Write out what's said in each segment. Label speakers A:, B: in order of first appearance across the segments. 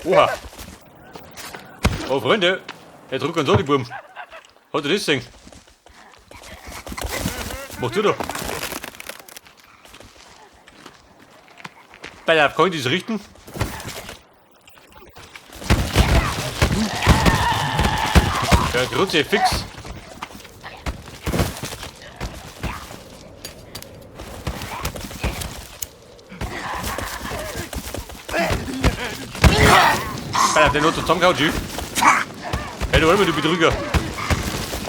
A: Oha. Oh, Freunde. Der drückt ganz so die Buben. Hat er das gesehen? Mach du da. Bei der kann ich das richten? Ja, Kruzifix. Alter, der nur zusammengehauen, tschüss. Hey, du immer, du Betrüger.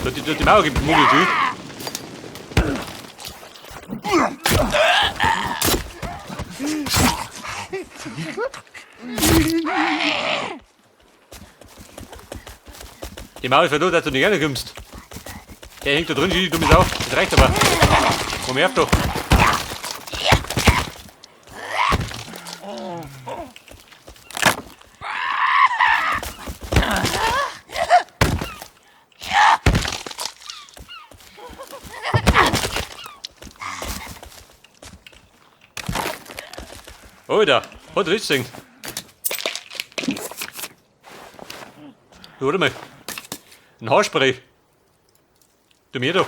A: Du hast die Mauer gemogelt, tschüss. Die Mauer ist verdammt, dass du nicht reinkommst. Der hängt da drin, die dumme Sau. Das reicht aber. Komm her, doch. Alter, hat er das gesehen? Warte mal. Ein Haarspray. Du mir doch.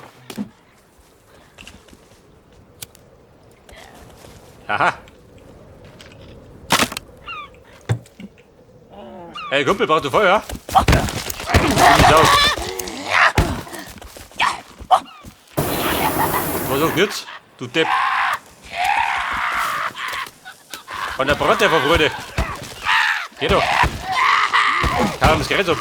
A: Aha. Hey Kumpel, brauchst du Feuer? Was sagt jetzt? Du Depp. Von der Bratte einfach, Freunde. Geh doch. Hau das Gerät ab.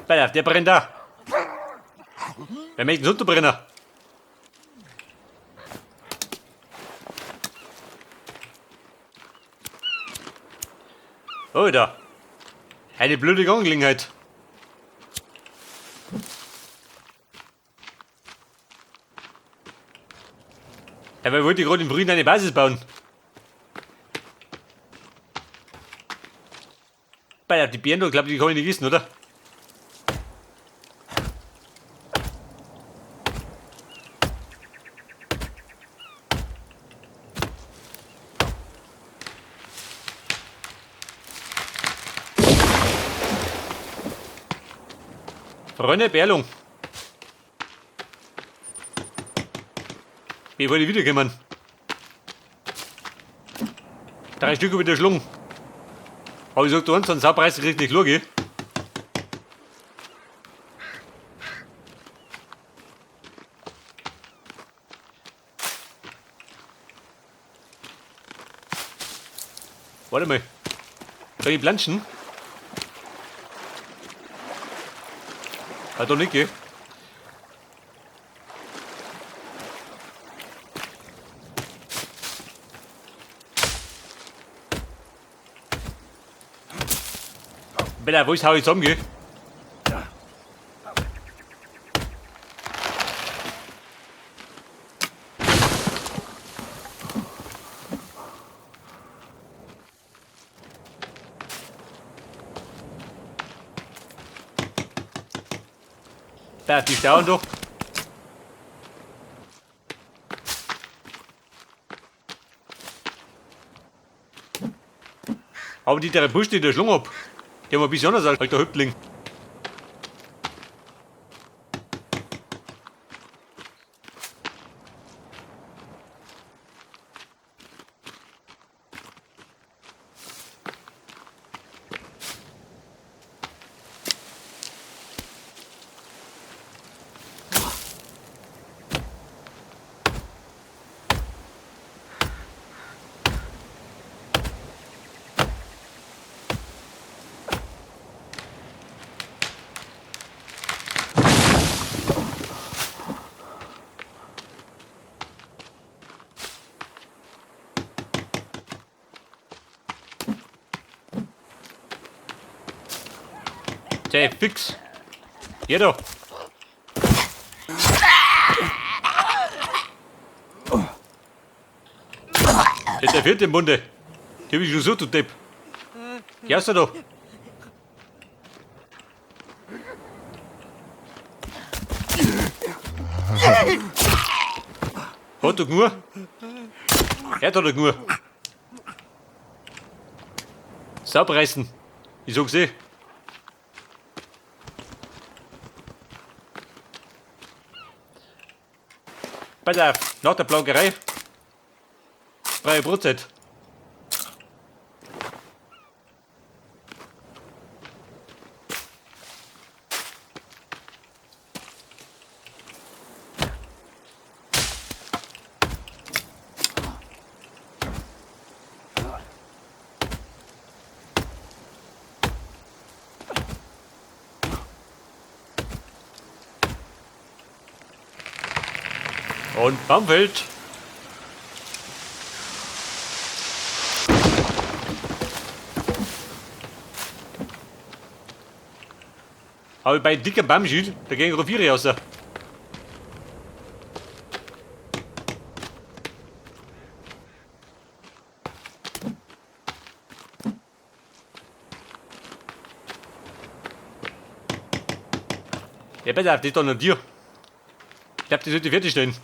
A: Pass auf, der brennt da. Wer möchte einen Unterbrenner? Oh, da. Eine blöde Angelegenheit. Dabei wollte ich gerade im Frühling eine Basis bauen. Bei die Bären, glaube ich, die kann ich nicht essen, oder? Freunde, Berlung. Wir wollen wiederkommen. 3 Stück über der Schlung. Aber ich sag dir eins, einen Saupreis kriegt nicht klar, gell? Warte mal. Kann ich planschen? Ah, doch nicht, gell? Bella, wo ist hau ich zusammen, gell? Da, die stauen doch. Aber die der Busch, die der Schlung ab. Die haben ein bisschen anders als alter Häuptling. Tja, fix. Geh doch. Der vierte im Bunde. Die hab ich schon so, du Depp. Geh raus da. Hat er genug? Er hat er genug. Sauber reißen. Ich sag's eh. Pass auf, nach der Plankerei. Freie Brotzeit. Und Baumfeld. Aber bei dicker Baumschild, da gehen gerade vier raus. Ja, pass auf, das ist doch noch dir. Ich glaube, die sollte fertig stellen.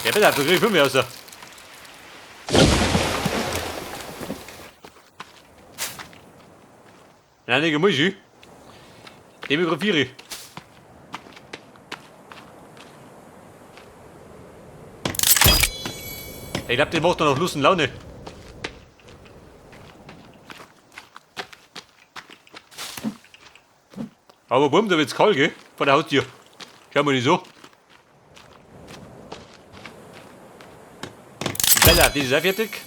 A: Ja, pass auf, da krieg ich 5 raus. Nein, nicht muss ich. Dem ich gerade 4. Ich glaube, den macht noch Lust und Laune. Aber bumm, da wird's kalt, gell? Vor der Haustür. Schau mal nicht so. Bella, das ist auch fertig.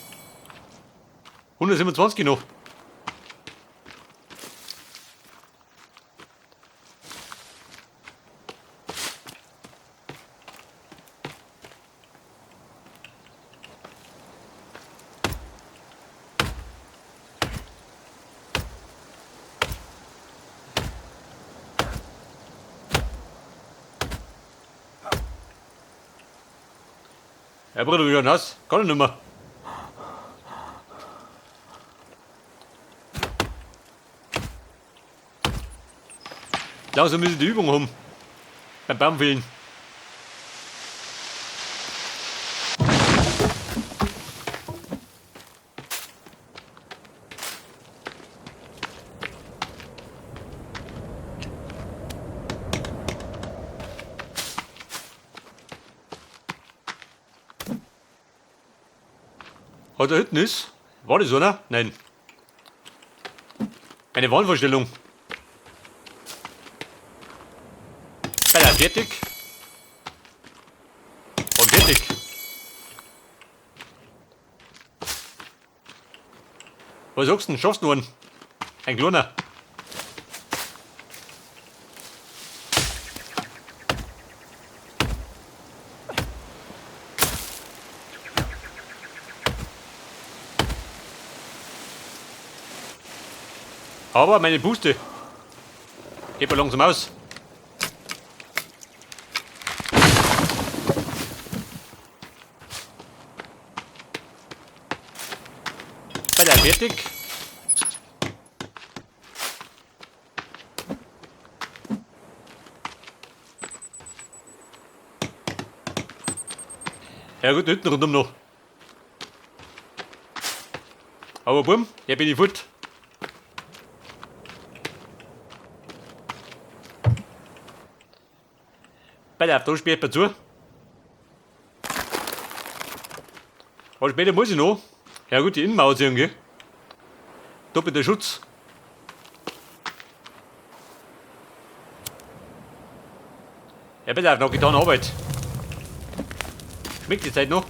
A: 127 noch. Ja, Bruder, wie nass? Kann ich nicht mehr. Langsam müssen die Übung haben. Beim Baumfällen. Hat er hinten ist? War das so, ne? Nein. Eine Wahnvorstellung. Bei der fertig. Und fertig. Was sagst du denn? Schaffst du einen? Ein kleiner. Aber meine Puste geht mal langsam aus. Bei der fertig. Ja gut, hinten rundum noch. Aber bumm, hier bin ich fort. Bei der da später zu. Aber später muss ich noch. Ja gut, die Innenmauer ziehen, gell? Doppelter Schutz. Ja, bitte, noch getan Arbeit. Schmeckt die Zeit noch?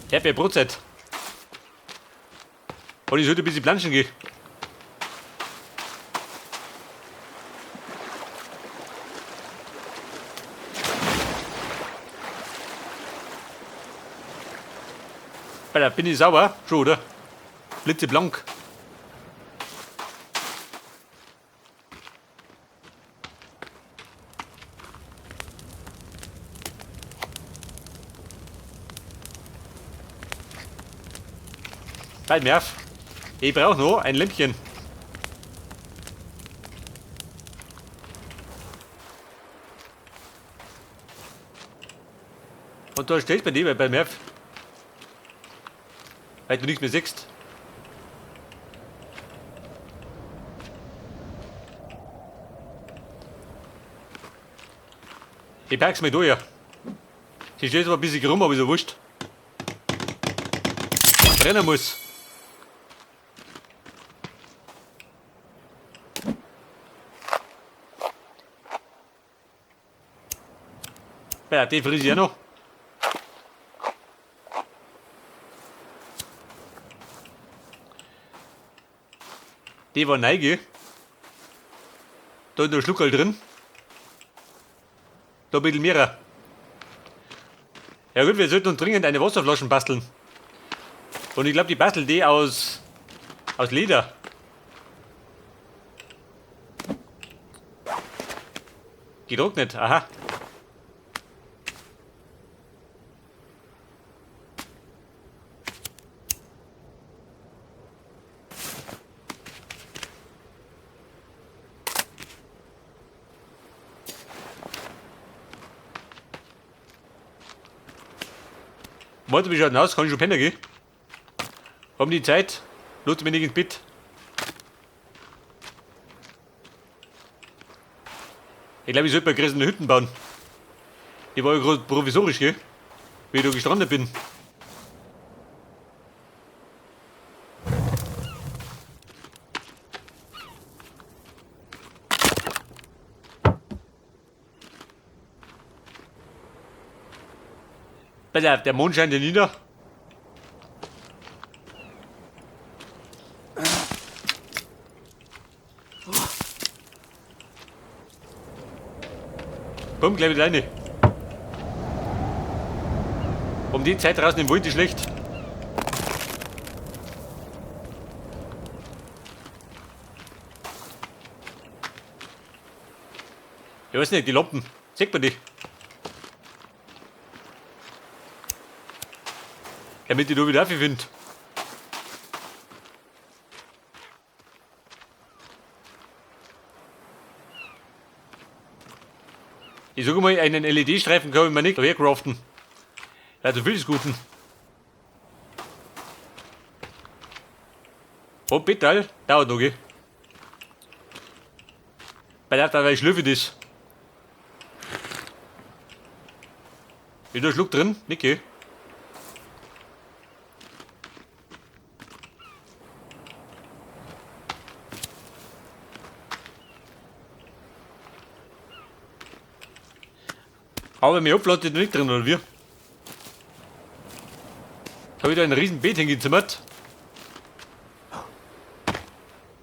A: Happy Brotzeit. Und ich sollte ein bisschen planschen gehen. Bei bin ich sauer? Schon, oder? Blitzeblank. Bald mir auf. Ich brauche noch ein Lämpchen. Und da steht bei dir bei mir, weil du nichts mehr siehst. Ich pack's mir durch. Sie steht zwar ein bisschen rum, aber ist ja wurscht. Brennen muss. Ja, die frisst ich auch noch. Die war neu, gell? Da ist noch ein Schluckerl drin. Da ein bisschen mehr. Ja gut, wir sollten uns dringend eine Wasserflaschen basteln. Und ich glaube, die bastelt die aus Leder. Getrocknet, aha. Warte, wie schaut denn aus? Kann ich schon pennen gehen? Haben die Zeit? Lot's mich nicht ins Bett. Ich glaube, ich sollte mal größere Hütten bauen. Die war ja gerade provisorisch, gell? Wie ich da gestrandet bin. Pass auf, der Mond scheint ja nieder. Bumm, gleich wieder rein. Um die Zeit draußen im Wald ist schlecht. Ich weiß nicht, die Lampen. Sieht man die? Damit ich da wieder finde. Ich sage mal, einen LED-Streifen kann ich mir nicht hercraften. Ja, zu viel des Guten. Oh, bitte, dauert noch, gell? Bei der weil ich schlürfe das. Ist da ein Schluck drin? Nicht, gell? Aber mir Oblatte ist noch nicht drin, oder wie? Habe ich da ein riesen Beet hingezimmert?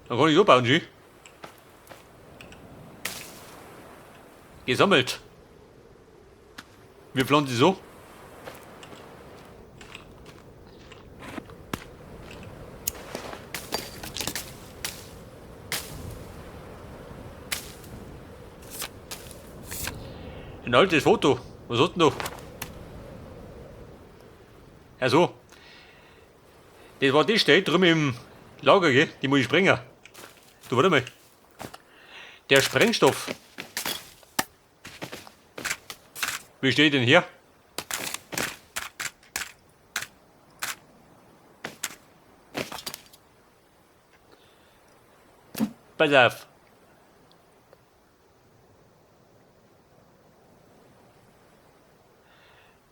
A: Dann kann ich so bauen, schön. Gesammelt. Wir pflanzen so. Ein altes Foto. Was hat denn da? Ja so. Das war die Stelle drüben im Lager, gell? Die muss ich sprengen. Du, warte mal. Der Sprengstoff. Wie steht denn hier? Pass auf.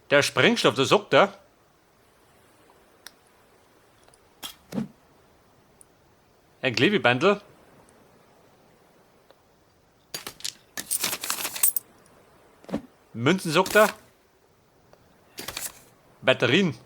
A: Der Sprengstoff, das sagt er. Ein Klebebandel. Münzen, sagt er. Batterien.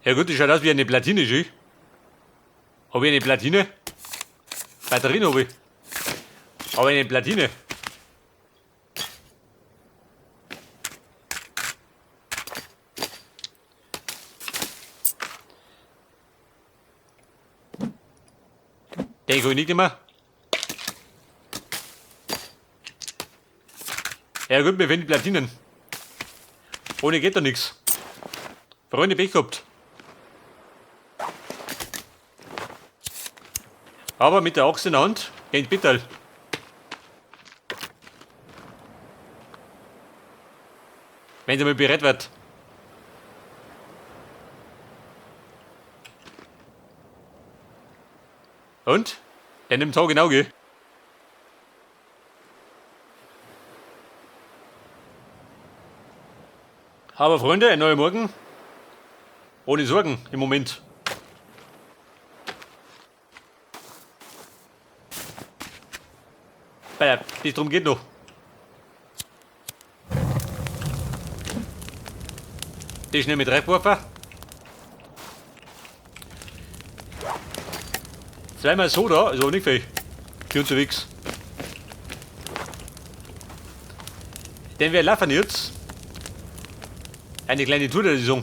A: Ja gut, das schaut aus wie eine Platine, schön. Hab ich eine Platine? Batterien hab ich. Aber eine Platine. Den kann ich nicht mehr. Ja gut, wir finden die Platinen. Ohne geht da nichts. Freunde, Pech gehabt. Aber mit der Axt in der Hand geht Bitterl. Wenn sie mal bereit wird. Und? Der nimmt Tag in Auge. Aber Freunde, ein neuer Morgen. Ohne Sorgen im Moment. Das drum geht noch. Das schnell mit reingeworfen. Zweimal so da, ist aber nicht viel. Hier unterwegs. Denn wir laufen jetzt eine kleine Tour der Saison.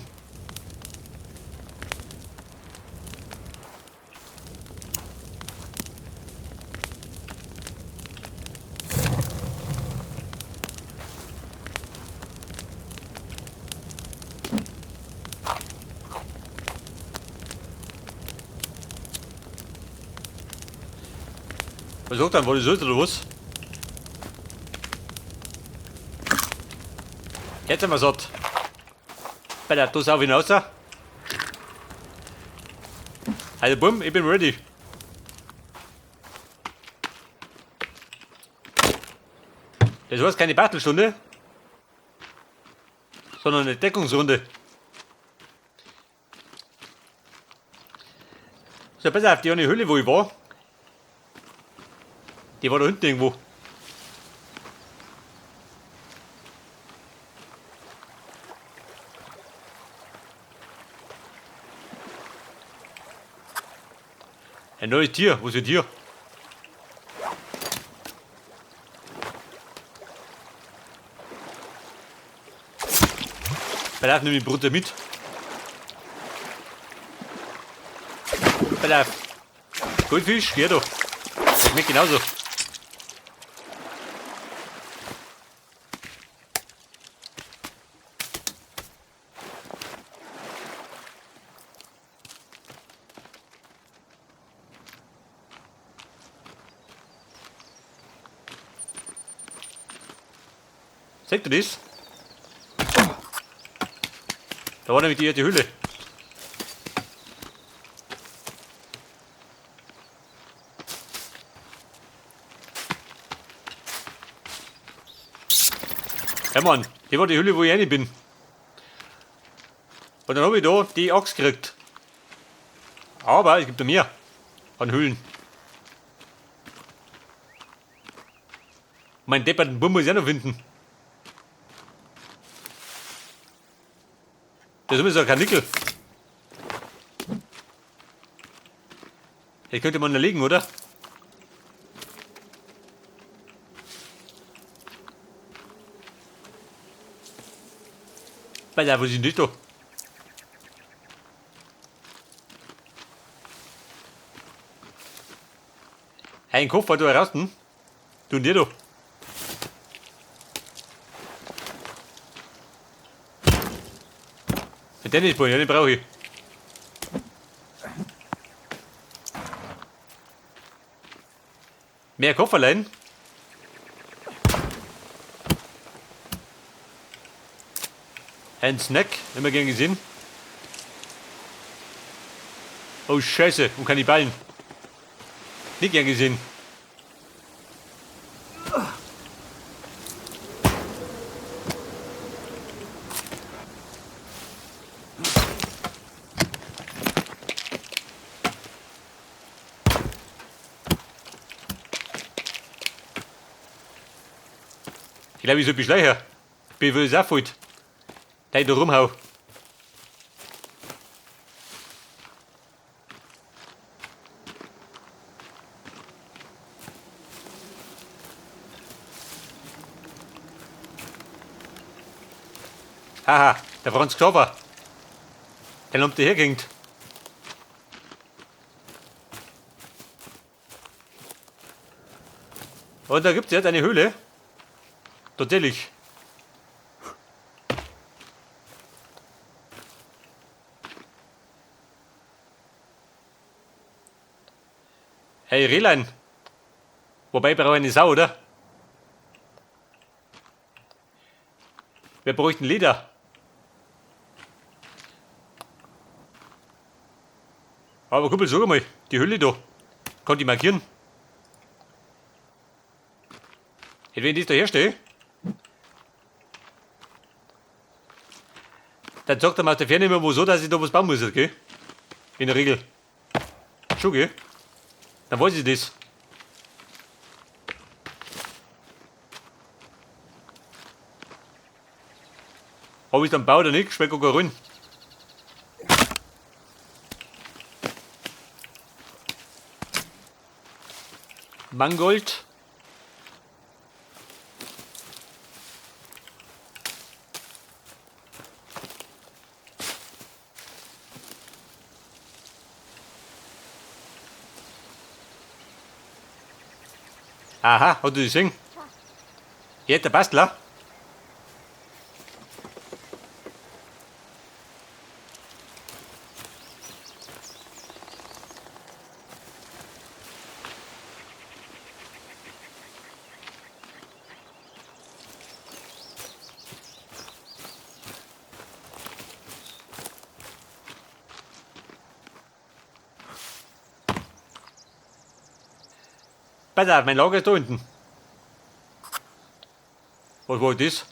A: Was sagt dann, war das oder was? Jetzt sind wir satt. Bei der Dose auf hinaus. Also bumm, ich bin ready. Das war keine Battelstunde, sondern eine Deckungsrunde. So, pass auf, die eine Höhle, wo ich war, die war da hinten irgendwo. Ein neues Tier, wo ist das Tier? Pass auf, nimm den Bruder mit. Pass auf. Goldfisch, geh doch. Das schmeckt genauso. Seht ihr das? Da war nämlich die erste Hülle. Ja Mann, die war die Hülle, wo ich rein bin. Und dann hab ich da die Axt gekriegt. Aber es gibt da mehr an Hüllen. Mein depperten Bum muss ich auch noch finden. Das ist ja kein Nickel. Das könnte man erlegen, oder? Alter, wo sind die doch? Ein Koffer da raus, hm? Du und dir doch. Den Tennisball, ja, den brauche ich. Mehr Kofferlein. Ein Snack, immer gern gesehen. Oh Scheiße, und Kannibalen. Nicht gern gesehen. Ich glaube, ich soll beschleichen. Bevor ich auch fällt. Da ich da rumhau. Haha, der Franz Xaver. Den habt ihr hergehängt. Und da gibt es jetzt eine Höhle. Tatsächlich. Hey Rehlein. Wobei, ich brauche eine Sau, oder? Wir bräuchten Leder. Aber Kumpel, sag mal, die Höhle da. Kann die markieren? Wenn ich das da herstelle, dann sagt er mir aus der Ferne immer wo so, dass ich da was bauen muss, gell? In der Regel. Schon, gell? Dann weiß ich das. Ob ich dann baue oder nicht, schmeckt gar kein rein. Mangold. Aha, hat du das gesehen? Ja, der Bastler. Pass auf, mein Lager ist da unten. Was war das?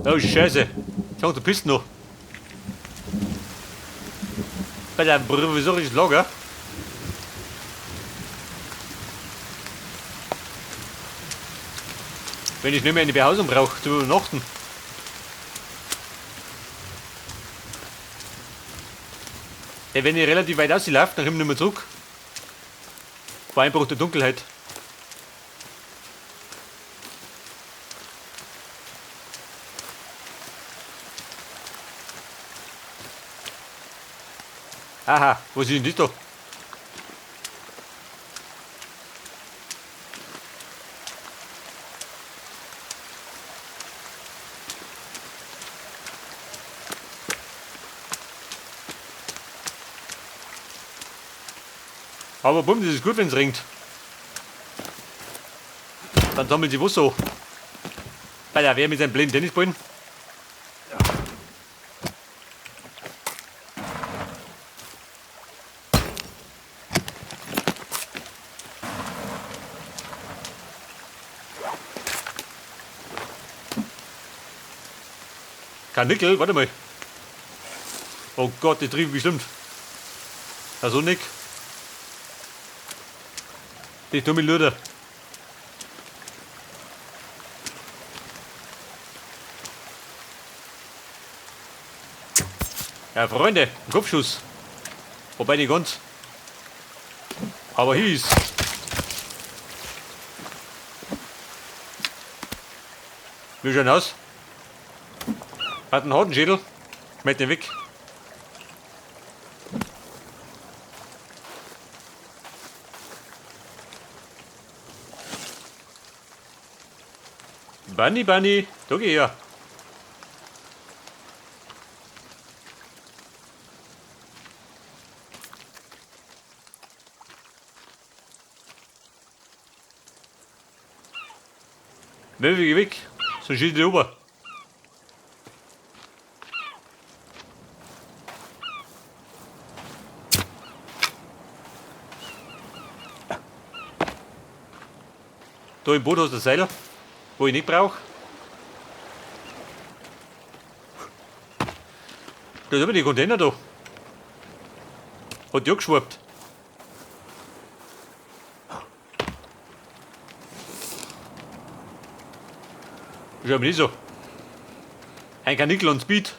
A: Oh Scheiße, schau, du bist noch. Bei deinem provisorischen Lager. Wenn ich nicht mehr eine Behausung brauche, zu übernachten. Ja, wenn ich relativ weit auslaufe, dann komme ich nicht mehr zurück. Vor Einbruch der Dunkelheit. Aha, was ist denn das da? Aber bumm, das ist gut, wenn's regnet. Dann sammelt sie was so. Bei der wer mit seinem blinden Tennisballen. Karnickel, warte mal. Oh Gott, die trieben bestimmt. Also Nick. Die dumme Luder. Ja, Freunde, ein Kopfschuss. Wobei nicht ganz. Aber hier ist. Wie schaut aus? Hat einen harten Schädel. Schmeckt den weg. Bunny, Bunny, da geh her. Möwe, geh weg, sonst schießt die rüber. Da im Boot hast du das Seil, wo ich nicht brauche. Da sind aber die Container da. Hat die angeschwappt. Schau mir nicht so. Ein Karnickel und Speed.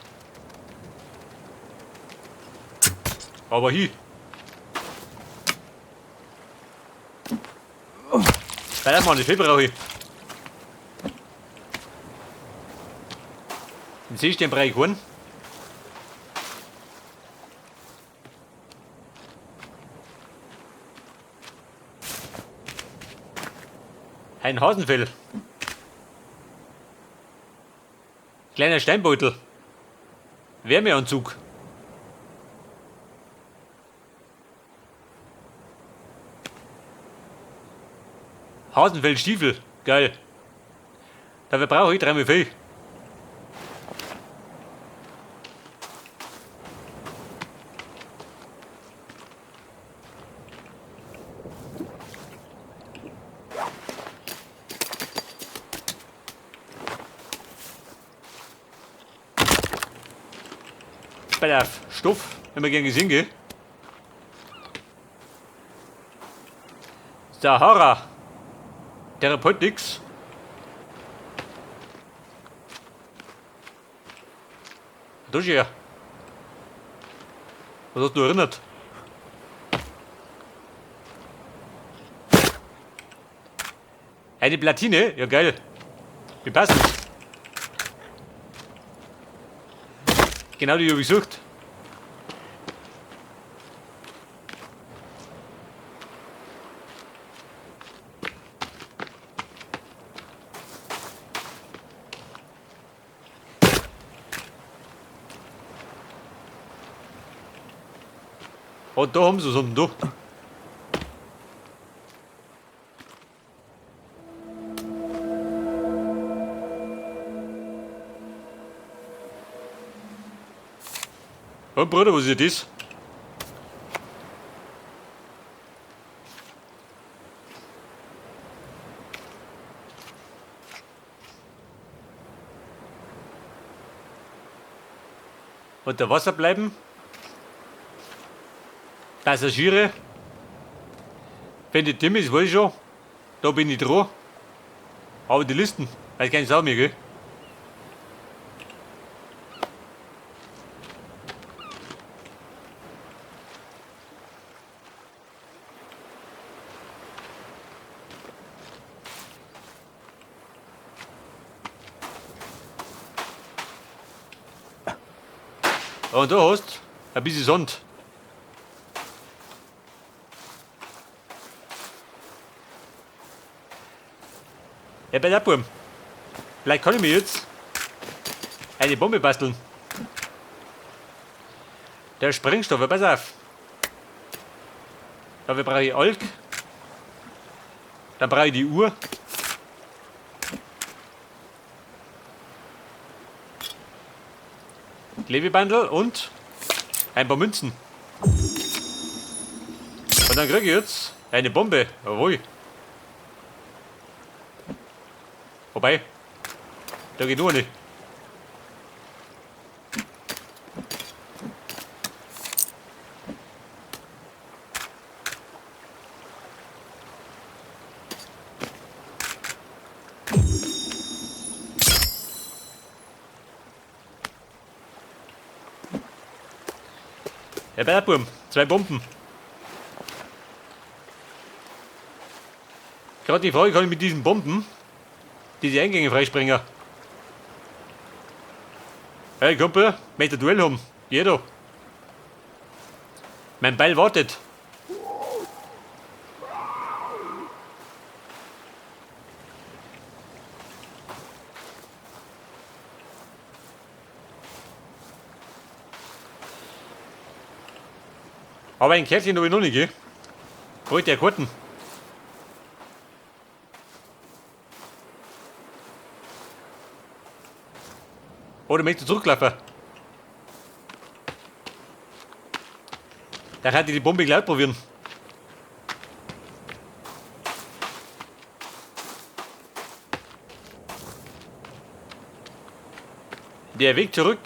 A: Aber hi. Bleib mal, wie viel brauche ich? Den Seestern brauche ich keinen. Ein Hasenfell. Kleiner Steinbeutel. Wärmeanzug. Hasenfellstiefel. Geil. Dafür brauche ich dreimal viel. Bei der Stoff, wenn wir gern gesehen, gell? Sahara. Therapeutics. Das ist ja. Was hast du erinnert? Eine Platine? Ja geil. Wie passend. Genau die habe ich gesucht. Und da haben sie es unten da. Oh Bruder, was ist das? Unter Wasser bleiben. Passagiere. Wenn die Tim ist, weiß ich schon. Da bin ich dran. Aber die Listen, weil keine Sau mehr, gell? Und da hast du ein bisschen Sand. Ja, bei der Bum. Vielleicht kann ich mir jetzt eine Bombe basteln. Der Sprengstoff, pass auf. Dafür brauche ich Alk. Dann brauche ich die Uhr. Klebebandel und ein paar Münzen. Und dann kriege ich jetzt eine Bombe. Jawohl. Wobei, da geht nur nicht. Ja, bei der Burm, 2 Bomben. Gerade die Frage, kann ich mit diesen Bomben diese Eingänge freispringen? Hey Kumpel, möchte ein Duell haben? Jeder. Mein Beil wartet. Aber ein Kärtchen habe ich noch nicht, gell? Bräuchte ja Karten. Oder möchtest du zurücklaufen? Da kann ich die Bombe gleich probieren. Der Weg zurück